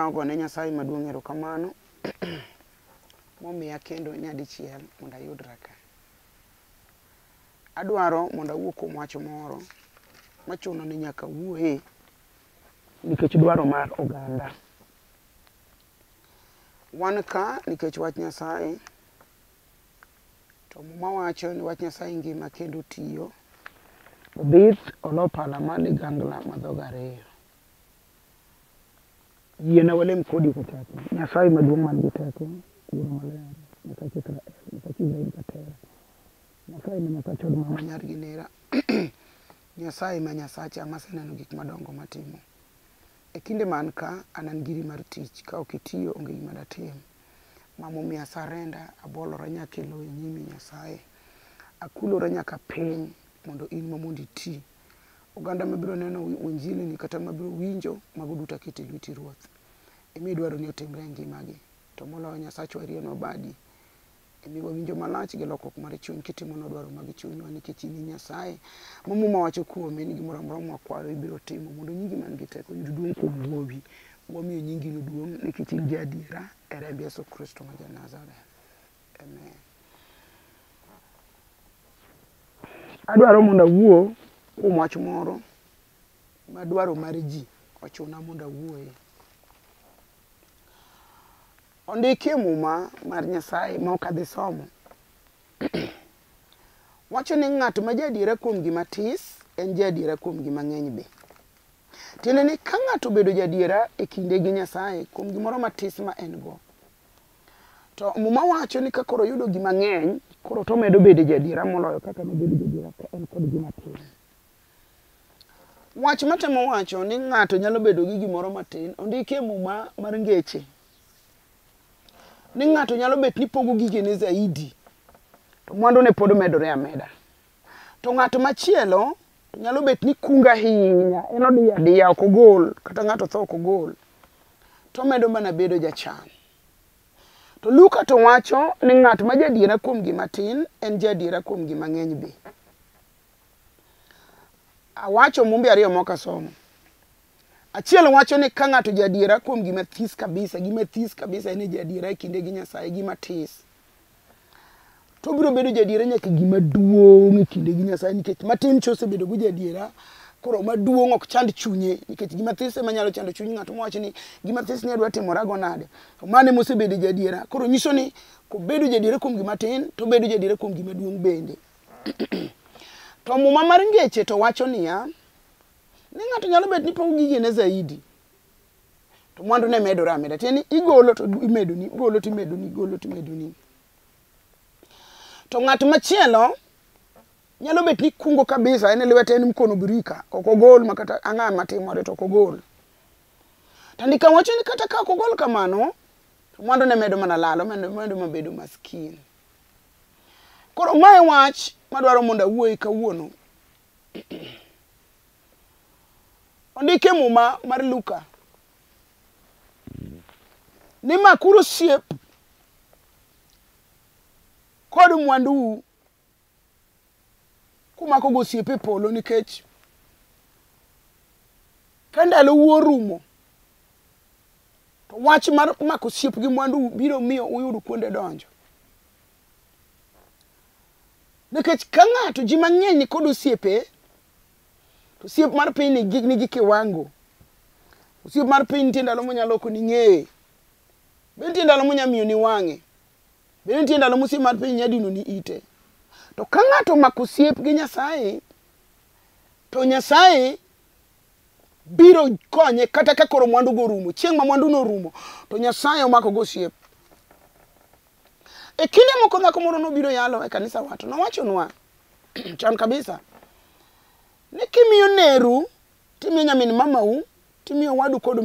Chunya ogone Nyasaye maduong' erokamano momiya kendo nyadichiel mondo ayudra ka. Adwaro mondo awuo kuom wach moro machuno ni nyaka awuoye nikech dwaro mar oganda. Wan ka nikech wach Nyasaye, to Muma wacho ni wach Nyasaye ngima kendo tiyo. Obith olo pala mar ligangla ma dhoge ariyo. Yiena walem kodi kochako. Nyasaye maduong' man gi teko, Wuoro maler, Nyasach Israel, Nyasach Ibrahim Katera. Nyasaye ma Nyasach od mama nyar gi nera. Nyasaye ma Nyasacha maseneno gik madongo matimo. E kinde ma an ka, an an giri mar tich. Ka ok itiyo, onge gima datim. Mama omiya surrender, abolora nyaka e lowo e nyimi Nyasaye. Akulora nyaka piny mondo in ma mondo iti. Oganda mabiro neno injili ni kata mabiro winjo, mago duto aketo e lweti Ruoth. Ema idwaro ni otimre e ngimagi. To moloyo Nyasachwa rienwa badi. Imiwa winjo malach gi lokruok mar chuny kitimonwa dwaro mag chunywa nikech in e Nyasaye ma Muma wacho kuome ni gimoro amora mwakwayo ibiro timo mondo nyingi man gi teko oyud duong' kuom wuowi. Wamiyo nyingino duong' nikech in jaadiera e remb Yesu Kristo ma ja Nazareth. Amen. Adwaro mondo awuo kuom wach moro ma dwaro mar ji ochuna mondo awuoye. Ondiki e Muma mar Nyasaye ma ok adhi somo. Wacho ni ng'at ma jaadiera kuom gima tis en jaadiera kuom gima ng'eny be. Tiende ni ka ng'ato obedo jaadiera e kinde gi Nyasaye kuom gimoro matis ma en go, to Muma wacho ni ka koro oyudo gima ng'eny, koro to omedo bedo jaadiera moloyo kaka nobedo jaadiera ka en kod gima tin. Wach matemo wacho ni ng'ato nyalo bedo gi gimoro matin, ondiki e Muma mar ngeche. Ni ng'ato nyalo bet ni pogo gigene zaidi, to mwandu ne pod medore ameda. To ng'at machielo to nyalo bet ni kungo ahinya, en odiyo adiya ok ogol, kata ng'ato tho ok ogol. To omedo mana bedo jachan. To Luka to wacho ni ng'at ma jaadiera kuom gima tin, en jaadiera kuom gima ng'eny be. Awacho mumbe ariyo mok asomo. Achiel wacho ni ka ng'ato jaadiera kuom gima this kabisa, gima this kabisa en e jaadiera e kinde gi Nyasaye, gima tis. To obiro bedo jaadiera nyaka gima duong' e kinde gi Nyasaye nikech matin cha osebedo go jaadiera, koro maduong' ok chand chunye nikech gima this ema nyalo chando chuny ng'ato mowach ni gima this ni adwa timora go nade. To mano ema osebedo jaadiera. Koro nyiso ni kobedo jaadiera kuom gima tin, to obedo jaadiera kuom gima duong' bende. To Muma mar ngeche to wacho niya, ni ng'ato nyalo bet ni pogo gigene zaidi, to mwandu ne medore ameda. Tiende ni igolo to imedoni, igolo to imedoni, igolo to imedoni. To ng'at machielo nyalo bet ni kungo kabisa, en e lwete en mkono birika, ok ogol makata ang'a matimore to ok ogol. To andika wacho ni kata ka ok ogol kamano, to mwandu ne medo mana lal, omedo mana bedo maskini. Koro mae wach madwaro mondo awuoye kawuono. Ondiki e Muma mar Luka ni makuru osiep kod mwandu kumako go osiep e polo nikech ka ndalou orumo to wach mar mako osiep gi mwandu biro miyo uyud kuonde donjo. Nikech ka ng'ato ji mang'eny ni kod osiepe, to osiep mar piny ni nigi kiwango. Osiep mar piny nitie ndalo monyalo loko ni ng'eye. Be nitie ndalo monya miyo ni wang'e. Be nitie ndalo mosiep mar piny nyalo dino ni ite. To ka ng'ato omako osiep gi Nyasaye, to Nyasaye biro konye kata ka koro mwandu go orumo. Chieng' ma mwandu no orumo, to Nyasaye omako go osiep. E kinde moko dhako moro nobiro yalo e kanisa wa to nowachonwa chon kabisa ni kimiyo neru timiyo nyamin mamau timiyo owadu kod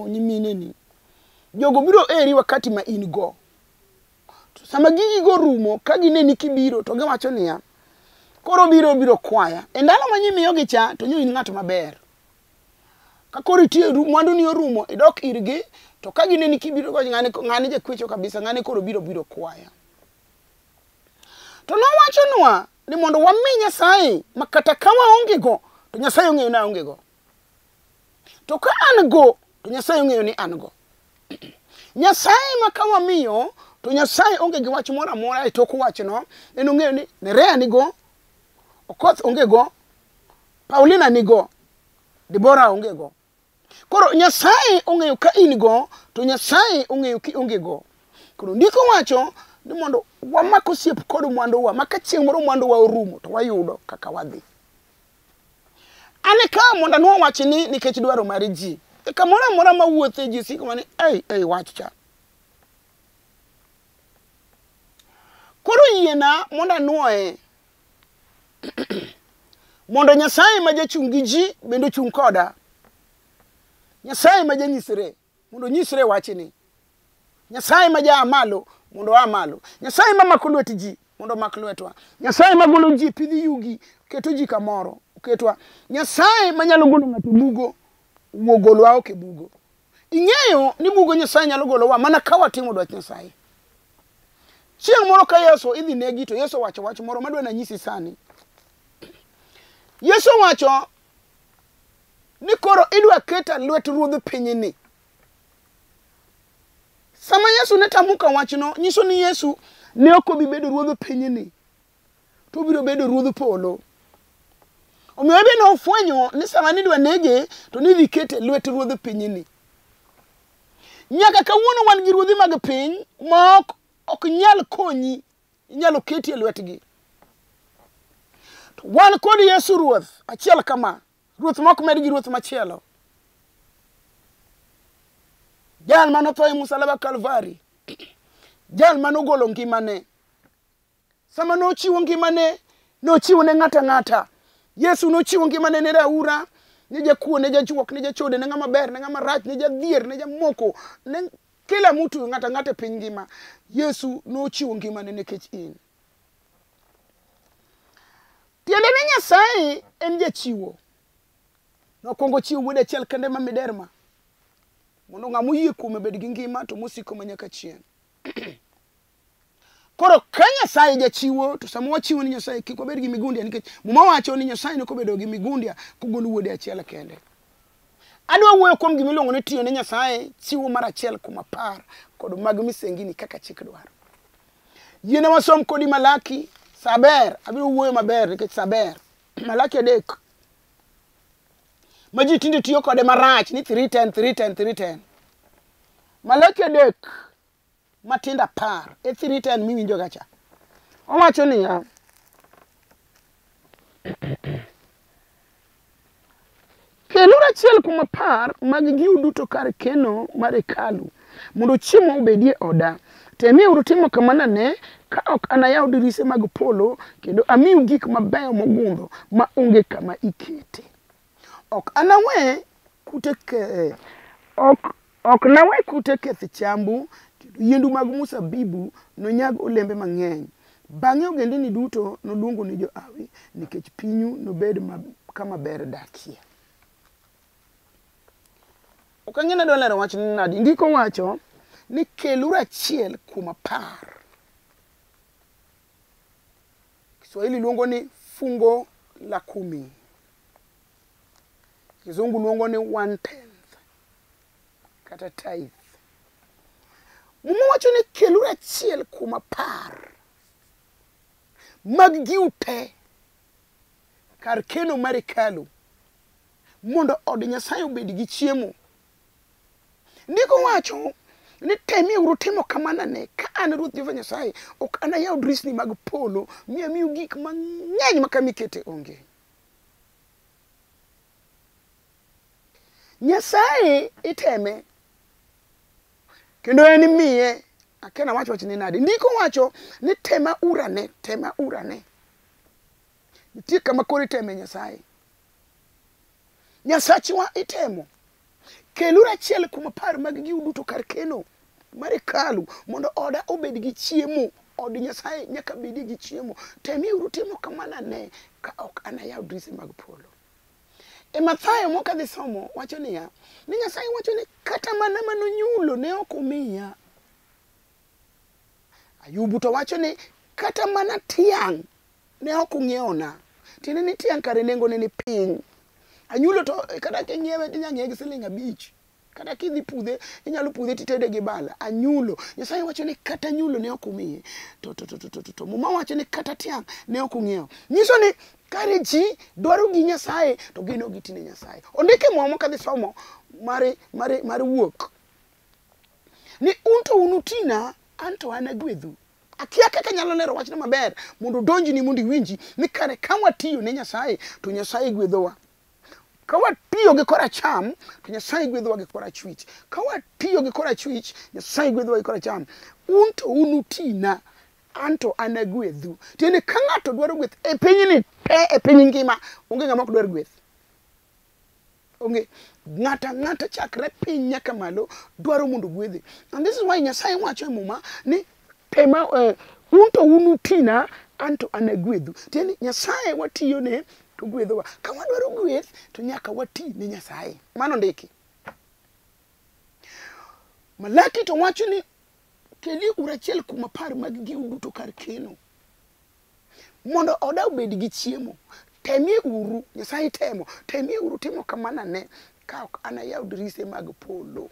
nyimineni jogo biro eri wakati ma in go. To sama gigi go rumo ka gineni kibiro to giwacho niya koro biro kwaya. E ndalo ma nyimiyogi cha to nyo in ng'at maber. Ka koro itiyo mwandu ni orumo idok irgi to ka gineni kibiro go ng'ani ng'ani jakwecho kabisa ng'ani koro biro kwaya. To nowachonwa ni mondo wami Nyasaye ma kata ka waonge go to Nyasaye ong'eyo ni aonge go. To ka an go to Nyasaye ong'eyo ni an go. Nyasaye ma ka wamiyo to Nyasaye onge gi wach moro amora e tok wachno, en ong'eyo ni Nerea nigo, Okoth onge go, Paulina nigo, Debora onge go. Koro Nyasaye ong'eyo ka in go, to Nyasaye ong'eyo ki onge go. Koro ndiko wacho ni mondo wamak osiep kod mwanduwa, ma ka chieng' moro mwanduwa orumo to wayudo kaka wadhi. An ka mondo anwo wachni nikech dwaro mar ji. E kamoro amora mawuothe ji siko mana ni ei ei wach cha. Koro yiena mondo anwoye. Mondo Nyasaye ma jachung' gi ji bende ochung' koda. Nyasaye ma janyisre mondo onyisre wachni. Nyasaye ma jaa malo mondo oa malo. Nyasaye ma mako lwet ji mondo omak lwetwa. Nyasaye ma golo ji pidhi yugi keto ji kamoro oketwa. Nyasaye manyalo golo ng'ato e bugo ogolwa oko e bugo. Ing'eyo ni bugo Nyasaye nyalo golowa mana ka watimo dwach Nyasaye. Chieng' moro ka Yesu idhi negi to Yesu owacho wach moro madwa nanyisi sani. Yesu owacho ni koro idwa keta lwet ruodh pinyni. Sama Yesu ne tamuka wachno, nyiso ni Yesu ne ok obi bedo ruodh pinyni, to obiro bedo ruodh polo. Omiyo ebe nofwenyo ni sama nidwa nege to nidhi kete lwet ruodh pinyni. Nyaka kawuono wan gi ruodhi mag piny ma ok nyal konyi, inyalo keti e lwetgi. To wan kod Yesu Ruoth achiel kama, ruoth ma ok med gi ruoth machielo. Jal mane otho e musalaba Kalvari, jal mane ogolo ngimane. Sama nochiwo ngimane, nochiwo ne ng'ato ang'ata. Yesu nochiwo ngimane ne raura, ne jakuo, ne jajuok, ne jachode, ne ng'ama ber, ne ng'ama rach, ne jadhier, ne jamoko, ne kila mtu, ng'ato ang'ata e piny ngima. Yesu nochiwo ngimane nikech in. Tiende ni Nyasaye en jachiwo. Nokwongo ochiwo wuode achiel kende ma miderma mondo ng'ama oyie kuome obed gi ngima to mosiko ma nyaka chieng'. Koro ka Nyasaye jachiwo to sama wachiwo ni Nyasaye kik wabed gi migundia nikech Muma wacho ni Nyasaye ne obedo gi migundia kogolo wuode achiel kende. Adwa wuoyo kuom gima iluongo ni tiyo ne Nyasaye, chiwo mar 1 kuom 10 kod mag misengini kaka chik dwaro. Yiena wasom kodi Malaki, sa ber, abiro wuoyo maber nikech sa ber. Malaki 3. Ma ji tinde tiyo kode marach ni 310 310 310. Malaki 3 matindo 10 e 310 miwinjo ga cha. Owacho niya, keluru 1 kuom 10 mag giu duto kar keno mar hekalu mondo chiemo obedie oda. Temieuru timo kamano ne ka ok anayaw dirise mag polo kendo amiu gik mabeyo mogundho ma onge kama ikete. Ok anawe kute ke, ok nawe kute keth chambu kendo yiendu mag mzabibu nonyag olembe mang'eny. Bang'e ogendini duto noluongu ni johawi nikech pinyu nobed kama ber dakie. Ok ang'e ni adwa lero wachni nadi. Ndiko wacho ni keluru 1 kuom 10. Kiswahili luongo ni fungo la kumi. Kizungu luongo ni 1/10 kata tithe. Muma wacho ni keluru 1 kuom 10 mag giu te kar keno mar hekalu mondo od Nyasaye obed gi chiemo. Ndiko wacho ni temieuru timo kamano ne ka an Ruoth Jehova Nyasaye ok anayaw dirisni mag polo mi amiu gik mang'eny ma kama ikete onge. Nyasaye iteme kendo en imiye akia nawach wachni nade. Ndiko wacho ni tema urane, tema urane. Nitie kama koro iteme Nyasaye. Nyasachwa itemo. Keluru 1 kuom 10 mag giu duto kar keno mar hekalu mondo oda obed gi chiemo. Od Nyasaye nyaka bedie gi chiemo. Temieuru timo kamano ne ka ok anayaw dirise mag polo. E Mathayo mokadhi somo wacho niya, ni Nyasaye wacho ni kata mana manonyulo ne ok omiya. Ayubu to wacho ni kata mana tiang' ne ok ung'iewona. Tiende ni tiang' kare nengone ni piny. Anyulo to kata king'iewe tinya ng'iewe gi siling 5 Kata kidhi pudhe, inyalo pudhe titede gi bala. Anyulo. Nyasaye wacho ni kata anyulo ne ok umiye. To to to to to to. Muma wacho ni kata tiang' ne ok ung'iewo. Nyiso ni kare ji dwaro gi Nyasaye to gin ok giti ne Nyasaye. Ondike Muma kadhi somo mar wuok. Ni un to unutina, an to an agwedhu. Akia kaka nyalo lero wachno maber mondo odonjni mondo iwinji ni kare ka watiyo ne Nyasaye to Nyasaye gwedhowa. Ka watiyo gi koracham to Nyasaye gwedhowa gi korachwich. Ka watiyo gi korachwich, Nyasaye gwedhowa gi koracham. Un to unutina, an to an agwedhu. Tiende ka ng'ato dwaro gweth e pinyni te, e piny ngima, onge ng'ama ok dwar gweth. Onge ng'ata ng'ata chakre piny nyaka malo dwaro mondo gwedhe. And this is why Nyasaye wacho e Muma ni tema un to unutina, an to an agwedhu. Tiende Nyasaye watiyone to gwedhowa. Ka wadwaro gweth to nyaka wati ne Nyasaye. Mano ndiki. Malaki to wacho ni keli ura 1 kuom 10 mag giu duto kar keno mondo oda obed gi chiemo. Temie uru, Nyasaye temo, temie uru timo kamano ane ka ok anayaw dirise mag polo.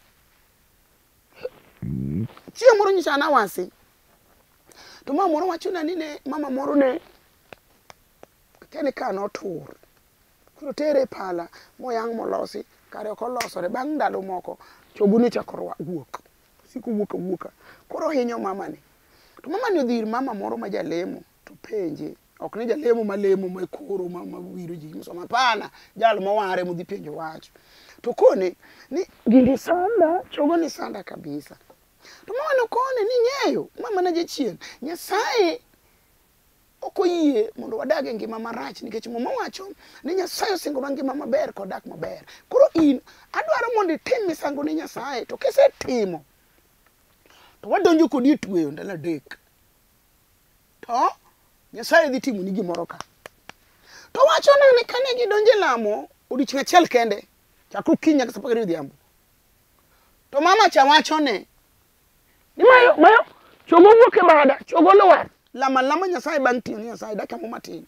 Chieng' moro nyocha an awasi. To mama moro wachona ni ne mama moro ne akia ni ka notur. Koro tere e pala moyang' molosi kare ok olosore. Bang' ndalo moko chogo ni ochako wuok. Osiko wuok awuoka. Koro ohinyo mamani. To mamani odhi ir mama moro ma jalemo to penje. Ok ni jalemo malemo makoro ma wiro ji gi msoma. Hapana, jal moware modhi penjo wach. To kone ni gini sanda, chogo ni sanda kabisa. To mama nokone ni ing'eyo, ma mana jachien. Nyasaye ok oyie mondo wadag e ngima marach nikech Muma wacho ni Nyasaye osingonwa ngima maber kod dak maber. Koro in adwaro mondo itim misango ne Nyasaye to kisetimo to wadonjo kodi e tweyo ndalo 3. To Nyasaye dhi timoni gimoro ka. To wachona ni kane gidonjo e lamo odiochieng' achiel kende, chakre okinyi nyaka saa 12 odhiambo. To mama cha wachone ni mayo mayo chogo wuok e bada, chogo lwar. Lama lama Nyasaye bang' tiyo ne Nyasaye dakika moro matin.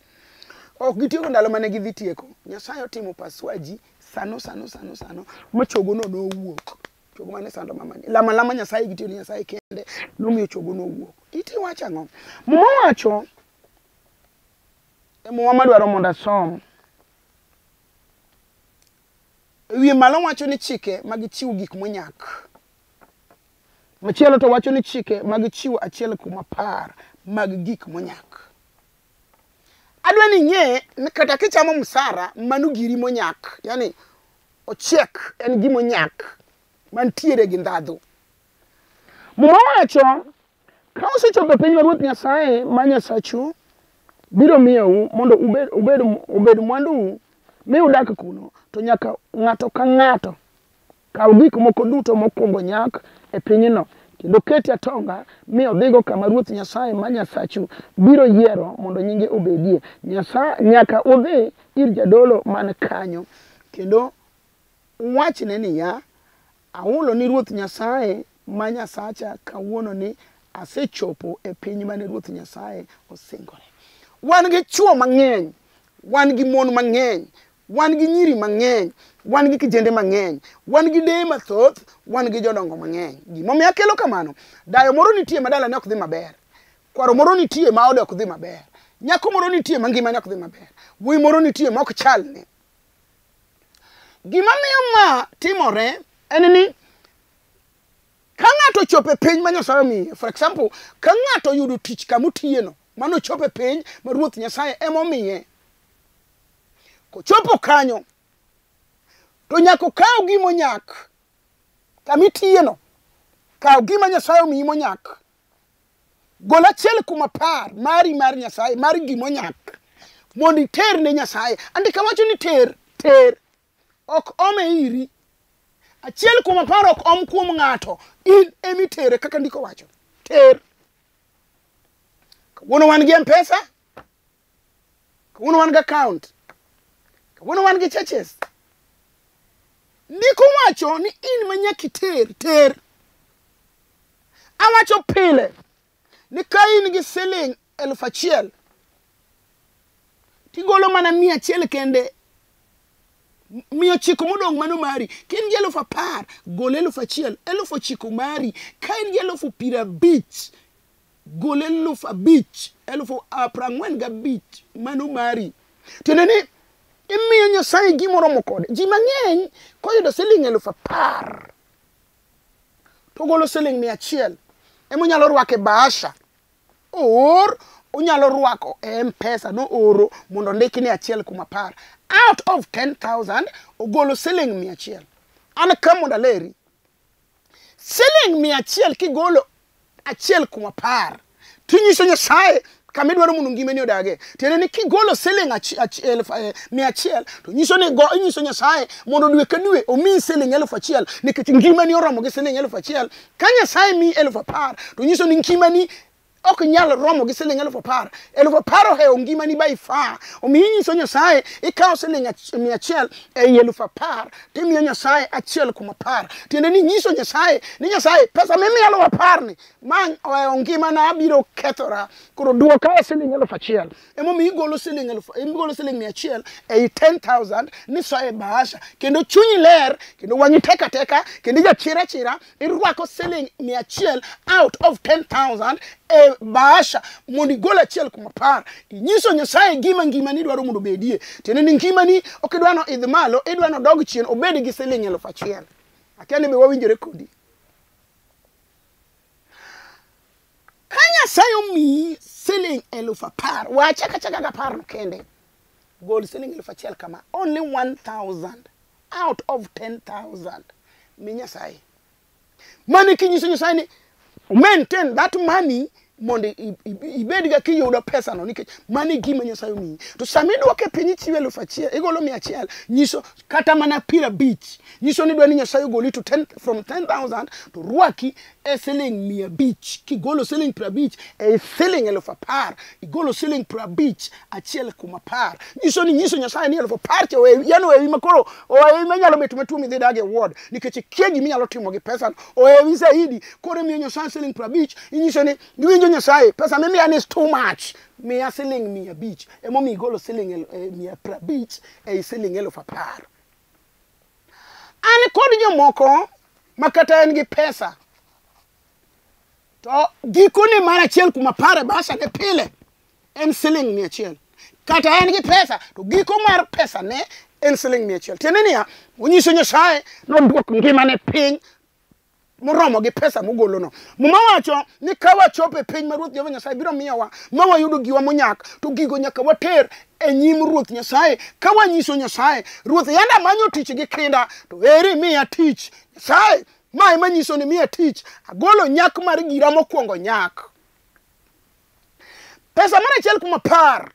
Ok gitieko ndalo mane gidhi tieko. Nyasaye otimo upasuaji sano sano sano sano ma chogo no nowuok. Chogo mane sando mamani. Lama lama Nyasaye gitiyo ne Nyasaye kende nomiyo chogo nowuok. Iti wacho ang'o? Muma wacho e muma madwaro mondo asom. E wiye malo wacho ni chike mag chiwo gik monyak. Machielo to wacho ni chike mag chiwo 1 kuom 10 mag gik monyak. Adwa ni ing'e ni kata kichamo msara, mano giri monyak. Yani ochiek en gimonyak mantiere gi ndhadhu. Muma wacho ka usechopo e piny ma Ruoth Nyasaye ma Nyasachu biro miyou mondo ubed mwanduu mi udak kuno, to nyaka ng'ato ka ng'ato kaw gik moko duto mokwongo nyak e pinyno kendo ket e atonga mi odhigo kama Ruoth Nyasaye ma Nyasachu biro yiero mondo nyinge obedie. Nyaka udhi ir jadolo man kanyo kendo uwachne niya, ahulo ni Ruoth Nyasaye ma Nyasacha kawuono ni asechopo e piny mane Ruoth Nyasaye osingore. Wan gi chuo mang'eny, wan gi mon mang'eny, wan gi nyiri mang'eny, wan gi kijende mang'eny, wan gi deye mathoth, wan gi jodongo mang'eny. Gimomiyo akelo kamano, dayo moro nitie ma dalane ok dhi maber, kwaro moro nitie ma ode ok dhi maber, nyako moro nitie ma ngimane ok dhi maber, wuoyi moro nitie ma ok chalne. Gima miyo ma timore en ni ka ng'ato ochopo e piny ma Nyasaye omiye, for example, ka ng'ato oyudo tich kama otiyeno, mano ochopo e piny ma Ruoth Nyasaye emomiye. Kochopo kanyo, to nyaka okaw gimonyak kama itiyeno, kaw gima Nyasaye omiyi monyak. Gol 1 kuom 10 mari mar Nyasaye, mar gimonyak, mondo iter ne Nyasaye. Andika wacho ni ter, ter. Ok ome iri. 1 kuom 10 ok om kuom ng'ato. In emitere kaka ndiko wacho. Ter. Kawuono wan gi M-Pesa. Kawuono wan gi account. Kawuono wan gi churches. Ndiko wacho ni in ma nyaka iter, ter. Awacho pile ni ka in gi siling 1000 tigolo mana 100 kende. 900 modong' mano mari. Ka in gi 10,000, gol 1,000, 9,000 mari. Ka in gi 50,000, gol 5,000, 45,000 mano mari. Tiende ni imiyo Nyasaye gimoromo kode. Ji mang'eny koyudo siling 10,000 to golo siling 100 emonyalo rwako e bahasha, or onyalo rwako e M-Pesa no oro mondo ondiki ni 1 kuom 10. Out of 10,000 ogolo siling 100. An ka mondo aleri, siling 100 kigolo 1 kuom 10 tinyiso Nyasaye kama idwaro mondo ngimani odage. Tiende ni kigolo siling 100 to nyiso ni go inyiso Nyasaye mondo dwe ka dwe omiyi siling 1,000 nikech ngimani oromo gi siling 1,000. Ka Nyasaye miyi 10,000 to nyiso ni ngimani ok nyal romo gi siling 10,000. 10,000 ohewo ngimani by far. Omiyo inyiso Nyasaye ikawo siling 100 ei 10,000 timiyo Nyasaye 1 kuom 10. Tiende ni inyiso Nyasaye ni Nyasaye pesa mimiya 10,000 ni ma ohewo ngimana abiro kethora. Koro duoka e siling 1,000. Emomiyo igolo siling eluf igolo siling 100 ei 10,000 nisoyo e bahasha kendo chunyi ler kendo wang'i tek ateka kendo ijachir achira irwako siling 100 out of 10,000 e bahasha mondo igol 1 kuom 10. Inyiso Nyasaye gima ngimani dwaro mondo obedie. Tiende ni ngimani ok idwa no idh malo, idwa nodog chien obed gi siling 1,000. Akia ni be wawinjore kodi. Ka Nyasaye omiyi siling 10,000, we achak achaka gi 10 no kende. Gol siling 1,000 kama, only 1,000 out of 10,000 mi Nyasaye. Mano kinyiso Nyasaye ni maintain that money mondo ibed ga kiyudo pesa no nikech mano e gima Nyasaye omiyi. To sama idwoke piny ichiwo 1,000, igolo 100, nyiso kata mana 50, nyiso ni idwa ni Nyasaye ogoli to 10, from 10,000 to rwaki e siling 500. Kigolo siling 50 e siling 10,000, igolo siling 50 1 kuom 10. Nyiso ni nyiso Nyasaye ni 10,000 cha owewi, yani owewi makoro owewi manyalo bet matuo midhi dag e ward nikech ikia giminyalo timo gi pesa no owewi zaidi. Koro imiyo Nyasaye siling 50, inyiso ni iwinjo Nyasaye pesa mimiya ni is too much, miya siling 500. Emomiyo igolo siling 150 ei siling 10,000. An kod jomoko ma kata en gi pesa to gikone mar 1 kuom 10 e bahasha ne pile en siling 100. Kata en gi pesa to giko mar pesa ne en siling 100. Tiende niya, onyiso Nyasaye nodwok ngimane piny moromo gi pesa mogolono. Muma wacho ni ka wachopo e piny ma Ruoth Jehova Nyasaye biro miyowa ma wayudo giwa monyak to gigo nyaka water e nyim Ruoth Nyasaye ka wanyiso Nyasaye, Ruoth yande amanyo tich gi kinda to eri miya tich. Nyasaye ma ema nyiso ni miya tich, agolo nyak mar gira mokwongo nyak. Pesa mar 1 kuom 10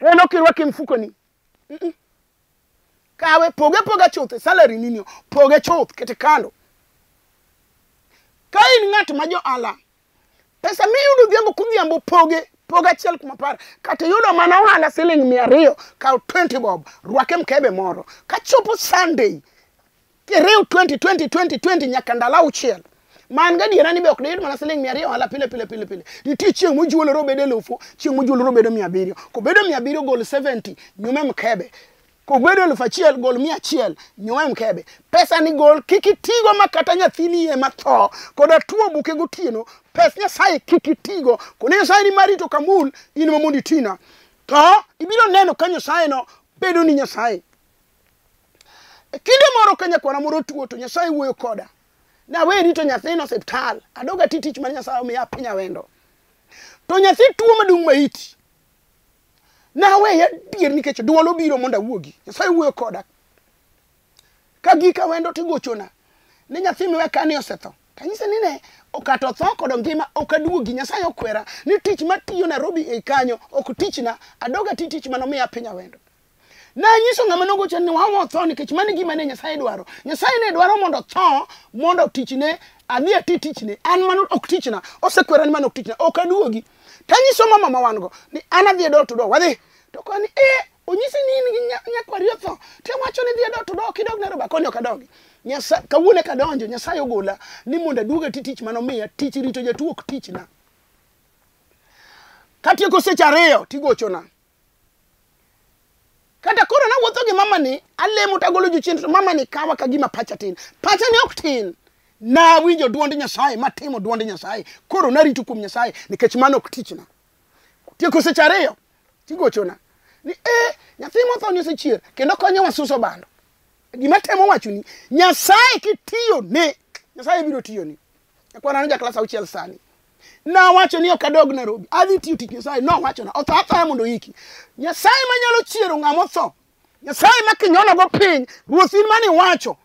en ok irwak e mfukoni. Kawe poge poga chuth e salary nini, poge chuth kete kando. Ka in ng'at ma johala, pesa miyudo odhiambo kodhiambo poge, pog 1 kuom 10. Kata iyudo mana ohala siling 200, kaw 20 bob, rwak e mkebe moro. Kachopo Sunday, kiriw 20, 20, 20, 20 nyaka ndalo 6. Man gadiera ni be ok diyud mana siling 200 ohala pile pile pile pile. Nitie chieng' mojuolore obedo 1,000, chieng' mojuolore obedo 700. Kobedo 700 gol 70, nyum e mkebe. Kobedo 1,000 gol 100, nyum e mkebe. Pesa ni gol kik itigo ma kata nyathini ema tho koda tuo buke gotieno. Pes Nyasaye kik itigo. Kone Nyasaye ni mari to kamul in ma mondo itina. To ibiro neno ka Nyasaye no bedo ni Nyasaye. E kinde moro ka nyakwara moro tuo to Nyasaye wuoyo koda. Nawe rito nyathino osiptal, adog ati tich mar Nyasaye omiya piny awendo. To nyathi tuo madung' maiti. Naweye adier nikech duol obiro mondo awuogi. Nyasaye wuoyo koda. Kagik awendo tigochona ni nyathi miwe kani osetho. Tanyise ni ne kata otho kod ngima ok aduogi. Nyasaye okwera ni tich matiyo Nairobi ei kanyo ok tichna, adog ati tich manomiya piny awendo. Nanyiso ng'ama nogocha ni wawa otho nikech mano e gima ne Nyasaye dwaro. Nyasaye ne dwaro mondo otho mondo tichne adhi ati tichne. An mano ok tichna. Osekwera ni mano ok tichna. Ok aduogi. Tanyiso mama ma wan go ni an adhi e door to door wadhi. To koni onyisi ni in gi nyakwari otho. Tiwacho ni dhi e door to door ok idog Nairobi. Akoni ok adogi. Nyasaye kawuono eka adonjo Nyasaye ogola ni mondo aduog ati tich manomiya. Tich rito jatuo ok tichna. Katieko seche 2 tigochona. Kata koro nawuotho gi mama ni, alemo to agolo jochien to mama ni kawa ka gima pacha tin. Pacha ne ok tin. Nawinjo duond Nyasaye, matimo duond Nyasaye. Koro narito kuom Nyasaye nikech mano ok tichna. Tieko seche 2, tigochona. Ni nyathi motho ni osechier kendo konyowa suso bando. Gima temo wachoni, Nyasaye kitiyo ne, Nyasaye biro tiyoni. Nyakwara ne ja klas 6 sani. Nawacho ni ok adog Nairobi, adhi tiyo tich Nyasaye. Nowachona, otho athoya mondo oiki. Nyasaye manyalo chiero ng'ama otho, Nyasaye ma kinyonogo piny, Ruoth in mane iwacho,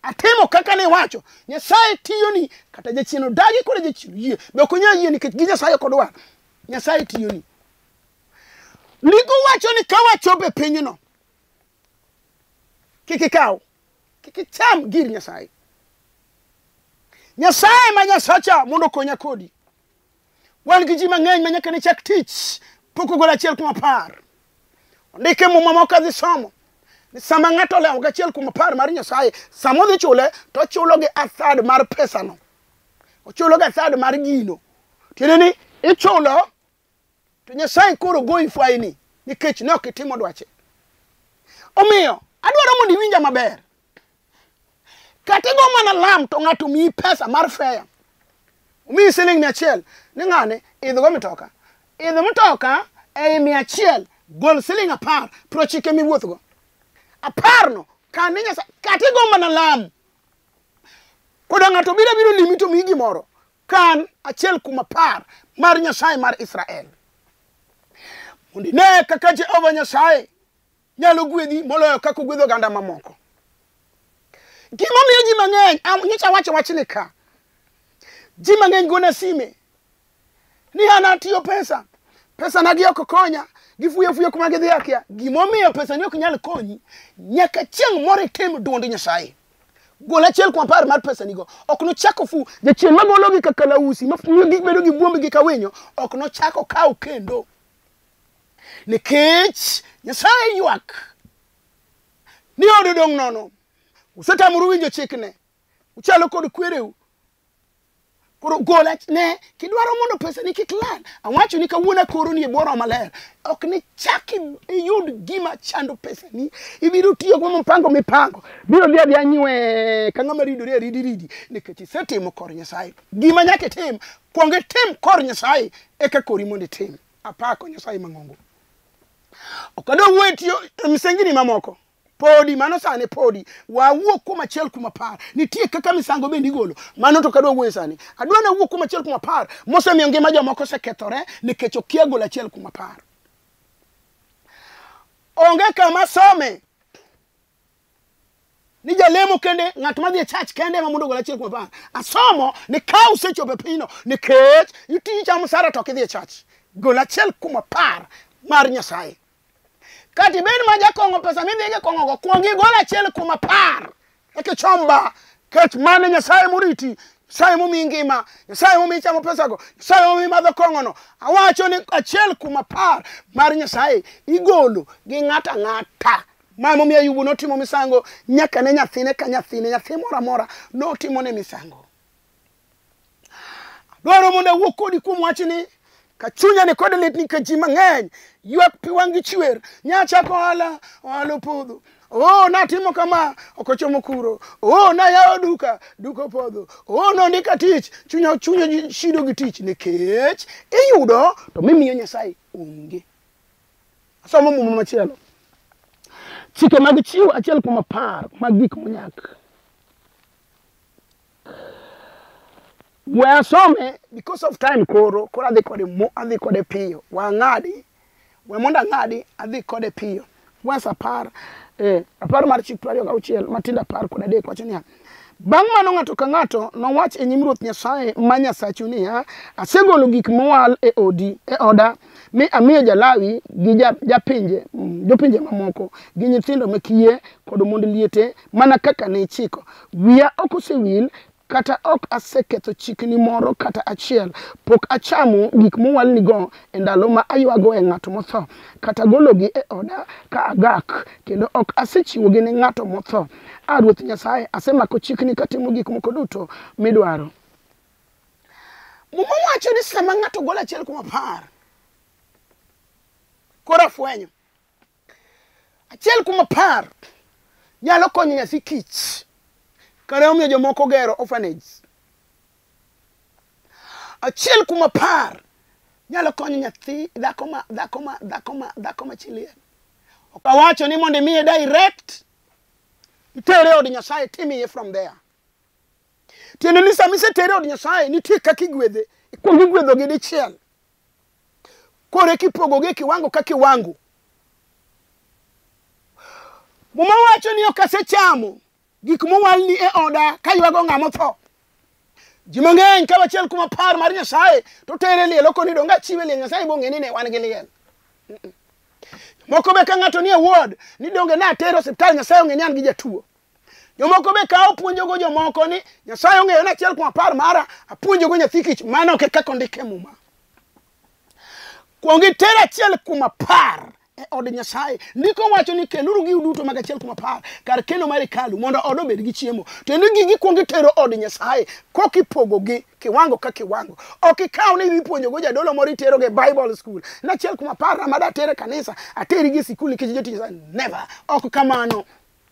atimo kaka ne iwacho. Nyasaye tiyoni, kata jachien odagi kod jachien oyie, be ok onyal yie nikech gi Nyasaye ok odwar. Nyasaye tiyoni. Ndiko wacho ni ka wachopo e pinyno, kik ikaw, kik icham gir Nyasaye. Nyasaye ma Nyasacha mondo okonya kodi. Wan gi ji mang'eny ma nyaka ne chak tich pok ogolo 1 kuom 10. Ondike Muma moko adhi somo ni sama ng'ato olewo gi 1 kuom 10 mar Nyasaye, sama odhi chule to ochulo gi a third mar pesano. Ochulo gi a third mar gino. Tiende ni ichulo to Nyasaye koro goyi faini nikech ne ok itimo dwache. Omiyo adwaro mondo iwinja maber. Kata igo mana lam to ng'ato miyi pesa mar fare. Omiyi siling 100 ni ng'ane idh go mtoka. Idh mtoka ei 100 gol siling 10 90 miwuothgo. 10 no kan ni Nyasaye kata igo mana lam. Koda ng'ato biro biro limi to miyi gimoro. Kan 1 kuom 10 mar Nyasaye mar Israel. Mondo ine kaka Jehova Nyasaye nyalo gwedhi moloyo kaka ogwedho oganda mamoko. Gimomiyo ji mang'eny, nyocha awacho wachni ka. Ji mang'eny gona sime ni an atiyo pesa, pesa na gi ok konya, gifuyo fuyo kuma gidhi akia. Gimomiyo pesa ni ok nyal konyi, nyaka chieng' moro itim duond Nyasaye. Gol 1 kuom 10 mar pesa nigo. Ok nochak ofu. Jachien magologi ka kalausi, mafuyo gi bedo gi buomb gi ka winyo, ok nochak okaw kendo. Nikech Nyasaye ywak ni od odong' nono. Usetamoru winjo chikne. Uchalo kod kwereu. Koro gol ne kidwaro mondo pesa ni kik lal. Awacho ni kawuono akoro ni e bwo Roho Maler. Ok ni chak iyud gima chando pesa ni. Ibiro tiyo go mipango mipango. Biro dhi adhiya nywe ka ng'ama ridore aridi ridi nikech isetimo kor Nyasaye. Gima nyaka itim, kuong itim kor Nyasaye eka kori mondo itim. Apako Nyasaye mang'ongo. Ok adwa wuoyo tiyo misengini mamoko. Podi, mano sani podi. Wawuo kuom 1 kuom 10. Nitie kaka misango bende igolo. Mano to ok adwa wuoyo sani. Adwa nawuo kuom 1 kuom 10 mosemiyo ngima jomoko osekethore nikech okia golo 1 kuom 10. Onge kama some ni jalemo kende ng'at madhi e church kende ema mondo ogol 1 kuom 10. Asomo ni ka usechopo e pinyno nikech itiyo chamo sara to ok idhi e church. Gol 1 kuom 10 mar Nyasaye. Kata ibed ma jakong'o pesa midhi go kong'o go kuong igol 1 kuom 10 eka ichom ba. Kech mano Nyasaye moriti, Nyasaye momiyi ngima, Nyasaye momiyi chamo pesago, Nyasaye momiyi madho kong'ono. Awacho ni 1 kuom 10 mar Nyasaye igolo gi ng'ato ang'ata. Ma momiyo Ayubu notimo misango nyaka ne nyathine ka nyathine, nyathi moro amora notimo ne misango. Adwaro mondo awuo kodi kuom wachni ka chunya ni kod lit nikech ji mang'eny ywak pi wang' gi chwer. Nyachako ohala, ohala opodho. Oh, natimo kama, ok ochomo kuro. Oh, nayawo duka, duka opodho. Oh, nondika tich, chunya chunya shido gi tich nikech iyudo to mimiyo Nyasaye onge. Asomo muma machielo. Chike mag chiwo 1 kuom 10 mag gik monyak. We asome because of time koro, koro adhi kode mo, adhi kode piyo. Wang'adi, we mondo ang'adi, adhi kode piyo. Wes 10, 10 mar chik 26 matindo 13 wacho niya, bang' mano ng'ato ka ng'ato nowach e nyim Ruoth Nyasaye ma Nyasachu niya, asegolo gik mowal e odi, e oda mi amiyo jalawi gi japinje, jopinje mamoko gi nyithindo makiye kod mond liete mana kaka ne ichiko. Wiya ok osewil kata ok aseketho chikni moro kata achiel. Pok achamo gik mowalnigo e ndalo ma aywagoe ng'at motho, kata gologi e oda ka agak, kendo ok asechiwogi ne ng'ato motho. A Ruoth Nyasaye, asemako chikni katimo gik moko duto midwaro. Muma wacho ni sama ng'ato golo 1 kuom 10, koro afwenyo. 1 kuom 10 nyalo konyo nyathi kich. Kare omiyo jomoko gero orphanage. 1 kuom 10 nyalo konyo nyathi dhako ma chi liel. Ok awacho ni mondo imiye direct, itere e od Nyasaye timiye from there. Tiende ni sama isetere e od Nyasaye, nitie kaka igwedhe. Ikuongo igwedho gi dichiel. Koro eka ipogogi e kiwango ka kiwango. Muma wacho ni ok asechamo gik mowalni e oda kaywago ng'ama otho. Ji mang'eny kawo 1 kuom 10 mar Nyasaye to tere liel oko ni donge achiwe liel Nyasaye bong'e ni ne wan gi liel. Moko be ka ng'ato nie ward ni donge ne atere osiptal, Nyasaye ong'e ni an gi jatuo. Jomoko be kawo puonjogo jomoko ni Nyasaye ong'eyo ni 1 kuom 10 mara apuonjogo nyathi kich. Mano ok e kaka ondik e Muma. Kuong iter 1 kuom 10 e od Nyasaye. Ndiko wacho ni keluru giu duto mag 1 kuom 10 kar keno mar hekalu mondo od obed gi chiemo. Tiende gigi kuong itero od Nyasaye koka ipogogi kiwango ka kiwango. Ok ikaw ni idhi puonjogo jadolo moro itero go e Bible school. Ni 1 kuom 10 na mada ater e kanisa, ateri gi e sikul nikech jotich Nyasaye. Never. Ok kamano.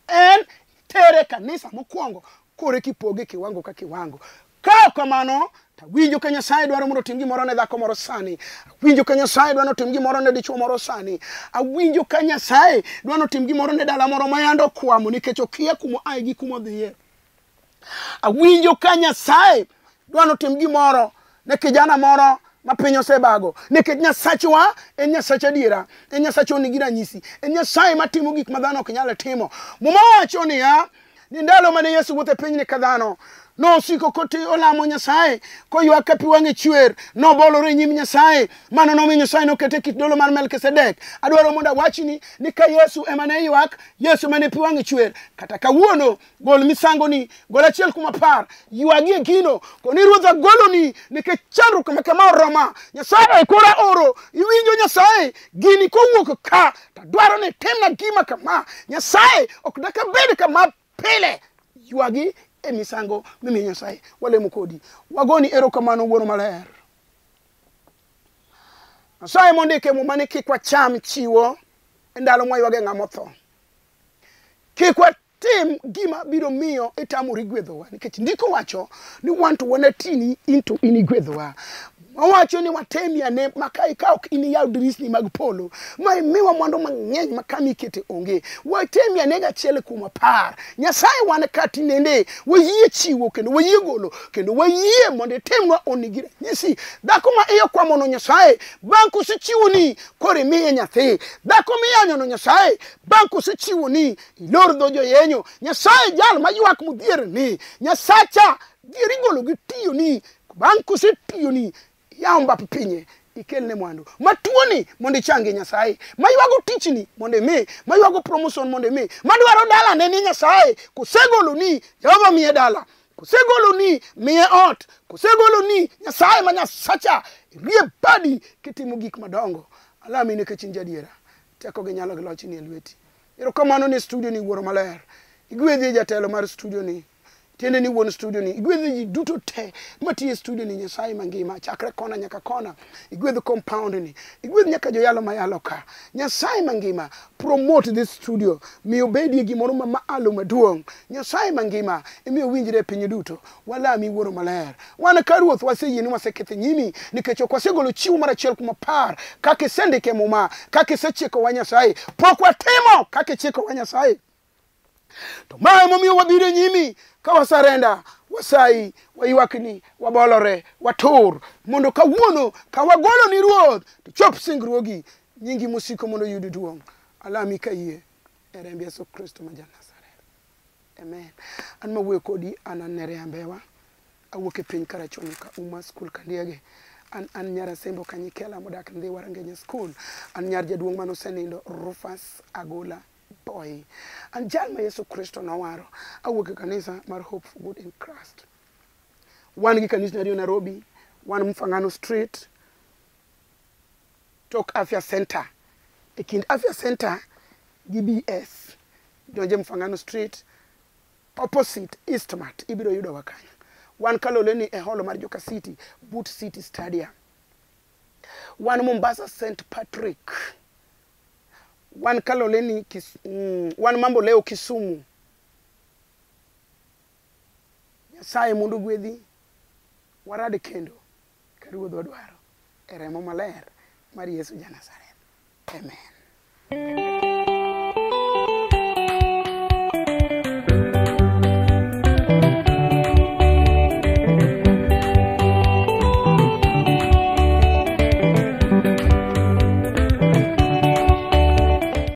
En tere e kanisa mokwongo koro eka ipoge kiwango ka kiwango. Ka ok kamano, to awinjo ka Nyasaye dwaro mondo otim gimoro ne dhako moro sani. Awinjo ka Nyasaye dwaro otim gimoro ne dichuo moro sani. Awinjo ka Nyasaye dwaro otim gimoro ne dala moro ma yande okwamo nikech okia kuma oaye gi kuma odhiye. Awinjo ka Nyasaye dwaro otim gimoro ne kijana moro ma piny osebago. Nikech Nyasachwa en Nyasach adiera, en Nyasachwa nigi ranyisi, en Nyasaye matimo gik ma dhano ok nyal timo. Muma wacho niya, ni ndalo mane Yesu wuotho e pinyni ka dhano, nosiko koti olamo Nyasaye koywak ka pi wang'e chwer, nobolore e nyim Nyasaye. Mano nomiyo Nyasaye nokete e kit dolo mar Melkizedek. Adwaro mondo awachni ni ka Yesu ema ne ywak, Yesu ema ne pi wang'e chwer. Kata kawuono, gol misangoni, gol 1 kuom 10, ywagie gino, koni Ruoth agoloni nikech chandruok ma kama oroma. Nyasaye kora oro, iwinjo Nyasaye, gini kowuok ka, to adwaro ni itimna gima kama. Nyasaye ok dakabed kama pile. Ywagi e misango mimiyo Nyasaye. Walemo kodi. Wagoni erokamano Wuoro maler. Nyasaye mondiko e Muma ni kik wacham chiwo e ndalo mwaywage ng'ama otho. Kik watim gima biro miyo itamori gwedhowa nikech ndiko wacho ni wan to wanatini in to in igwedhowa. Wawacho ni watemie ane maka ka ok in iyaw dirisni mag polo ma imiwa mwandu mang'eny ma kama ikete onge. Watemie ane 1 kuom 10. Nyasaye wan ka tinende wayie chiwo kendo wayie golo kendo wayie mondo itimnwa honni gi ranyisi. Dhako ma iye okwamono Nyasaye bang' kosechiwoni koro imiye nyathi. Dhako miyanyono Nyasaye bang' kosechiwoni ilor dho joyenyo. Nyasaye jal maywak modhier ni Nyasacha dhier igolo gi tiyoni bang' kosetiyoni yaw mbap pinye ikelne mwandu matuoni mondo ichangi Nyasaye maywago tichni mondo imi maywago promotion mondo imi madwaro dalane ni Nyasaye kosegoloni Jehova miye dala kosegoloni miye ot kosegoloni Nyasaye ma Nyasacha rie badi kitimo gik madongo. Alami nikech in jadiera, teko gi nyalo gi loch ni e lweti. Erokamano ne studio ni Wuoro maler, igwedhie jatelo mar studio ni, tiende ni wuon studio ni, igwedhi ji duto te matiyo e studio ni Nyasaye mangima, chakre kona nyaka kona, igwedh compound ni, igwedh nyaka joyalo mayalo ka. Nyasaye mangima, promote this studio, miyo bedie gimoro ma malo maduong'. Nyasaye mangima, imiyo winjre e piny duto. Walami Wuoro maler. Wan ka Ruoth waseyie ni waseketho nyimi, nikech ok wasegolo chiwo mar 1 kuom 10 kaka isendike e Muma, kaka isechikowa Nyasaye. Pok watimo kaka ichikowa Nyasaye. To ma emomiyo wabiro e nyimi ka wasarenda, wasayi, waywakni, wabolore, watur, mondo kawuono ka wagolo ni Ruoth, to chop singruogi, nyingi mosiko mondo oyud duong'. Alami ka yie e remb Yesu Kristo ma ja-Nazareth. Amen. An mawuoyo kodi an Nerea Mbewa, awuok e piny Karachuonyo ka Uma School Kandiege. An nyar Asembo Kanyikela modak Ndhiwa Rangenya School. An nyar jaduong' manosenindo Rufus Agola Boy. An jal ma Yesu Kristo nowaro. Awuok e kanisa mar Hope for Good in Christ. Wan gi kanisni ariyo Nairobi, wan Mfangano Street, tok Afya Center. E kind Afya Center gi BS, donje Mfangano Street, opposite Eastmart, ibiro yudowa kanyo. Wan Kaloleni e hall mar Joka City, but City Stadium. Wan Mombasa St. Patrick, Wan Kaloleni, wan Mamboleo Kisumu. Nyasaye mondo ogwedhi, warad kendo ka Ruodhwa dwaro e remo maler mar Yesu ja Nazareth. Amen.